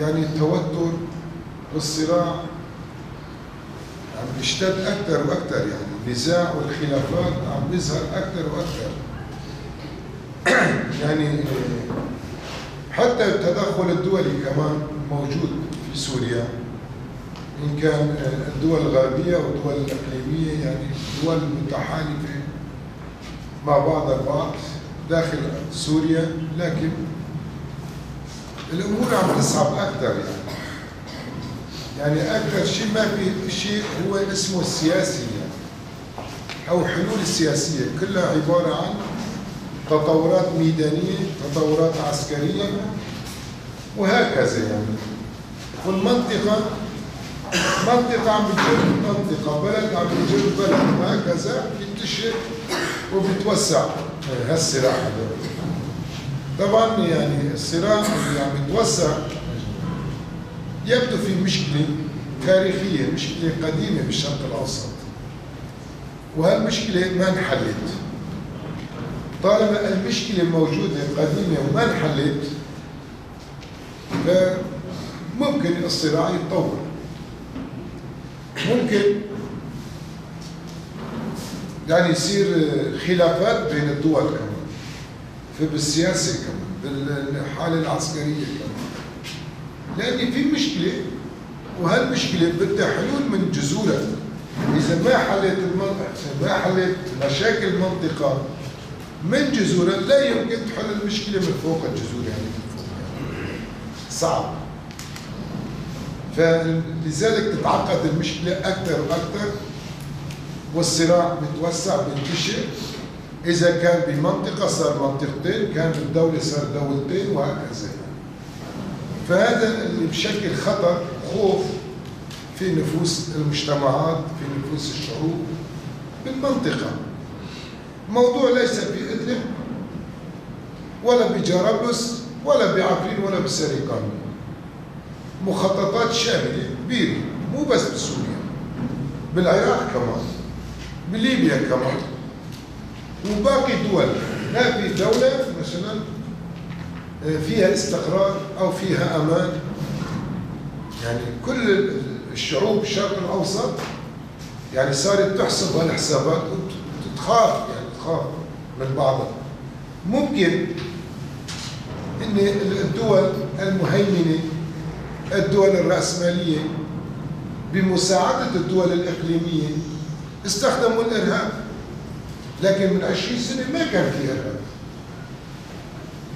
يعني التوتر والصراع عم بيشتد أكثر وأكثر، يعني النزاع والخلافات عم بيظهر أكثر وأكثر. يعني حتى التدخل الدولي كمان موجود في سوريا، إن كان الدول الغربية والدول الإقليمية، يعني دول متحالفة مع بعض البعض داخل سوريا، لكن الأمور عم تصعب أكثر. يعني أكثر شيء ما في شيء هو اسمه السياسي، يعني أو حلول السياسية كلها عبارة عن تطورات ميدانية، تطورات عسكرية وهكذا. يعني والمنطقة منطقة عم بتجر منطقة، بلد عم بتجر بلد، وهكذا بينتشر وبيتوسع هالصراع هذا. طبعا يعني الصراع اللي عم يتوسع يبدو في مشكلة تاريخية، مشكلة قديمة بالشرق الأوسط، وهالمشكلة ما انحلت. طالما المشكلة موجودة قديمة وما انحلت، فممكن الصراع يتطور، ممكن يعني يصير خلافات بين الدول كمان، في بالسياسة كمان، بالحالة العسكرية كمان، لأن في مشكلة، وهالمشكلة بدها حلول من جذورها. إذا ما حلت ما حلت مشاكل المنطقة من جذورها، لا يمكن تحل المشكلة من فوق الجذور، يعني من فوق يعني صعب. فلذلك تتعقد المشكلة أكثر وأكثر، والصراع بيتوسع بينتشر. إذا كان بمنطقة صار منطقتين، كان بالدولة صار دولتين، وهكذا. فهذا اللي بشكل خطر خوف في نفوس المجتمعات، في نفوس الشعوب بالمنطقة. الموضوع ليس في إدلب ولا بجرابلس ولا بعفرين ولا بسريقانية، مخططات شاملة كبيرة، مو بس بسوريا، بالعراق كمان، بليبيا كمان، وباقي الدول. ما في دولة مثلا فيها استقرار أو فيها أمان. يعني كل الشعوب الشرق الأوسط يعني صارت تحسب هالحسابات وتخاف، يعني تخاف من بعضها. ممكن إن الدول المهيمنة، الدول الرأسمالية، بمساعدة الدول الإقليمية استخدموا الإرهاب، لكن من 20 سنة ما كان في إرهاب،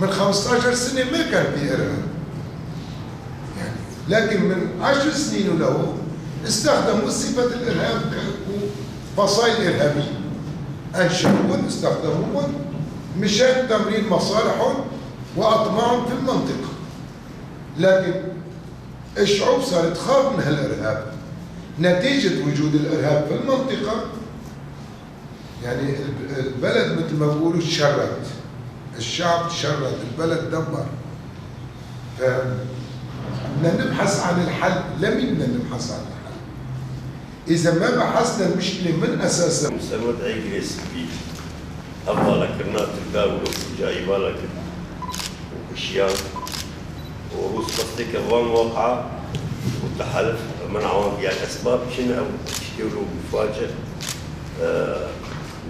من 15 سنة ما كان في إرهاب، يعني لكن من 10 سنين وله استخدموا صفة الإرهاب وفصائل إرهابية، أنشأوهم استخدموهم مشان تمرين مصالحهم وأطماعهم في المنطقة. لكن الشعوب صارت تخاف من هالإرهاب، نتيجة وجود الإرهاب في المنطقة. يعني البلد مثل ما بيقولوا تشرد، الشعب تشرد، البلد دمر. فبدنا نبحث عن الحل. لمين بدنا نبحث عن الحل؟ إذا ما بحثنا المشكلة من أساسها. أفضل كرنات الباب جاي بالك وكشيان وروس قصدك الظن وقعة والتحالف منعوا يعني أسباب شنو أو يشتغلوا مفاجئ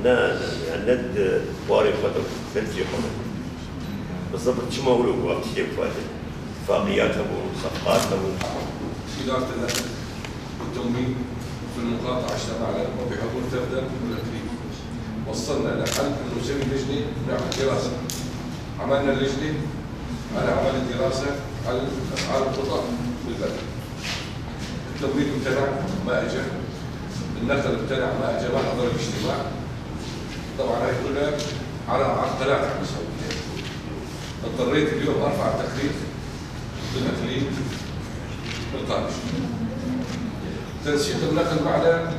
ند واري فترة ثلجي قبل بالضبط شو ما هو وقت شيء مفاجئ اتفاقيات أبو صفقات أبو إدارة النقل والتموين في المقاطعة اجتمعنا وبحضور تبدأ والإقليم وصلنا لحل انه نسوي لجنة نعمل دراسة. عملنا اللجنة، انا عملت دراسة على اسعار القطع بالبلد. التمويل امتنع ما اجى، النقل امتنع ما اجى، ما حضر الاجتماع. طبعا هاي كلها على عرقلات عم يسوي. اضطريت اليوم ارفع تقرير بالاقليم بالقادش. تنسيق النقل معنا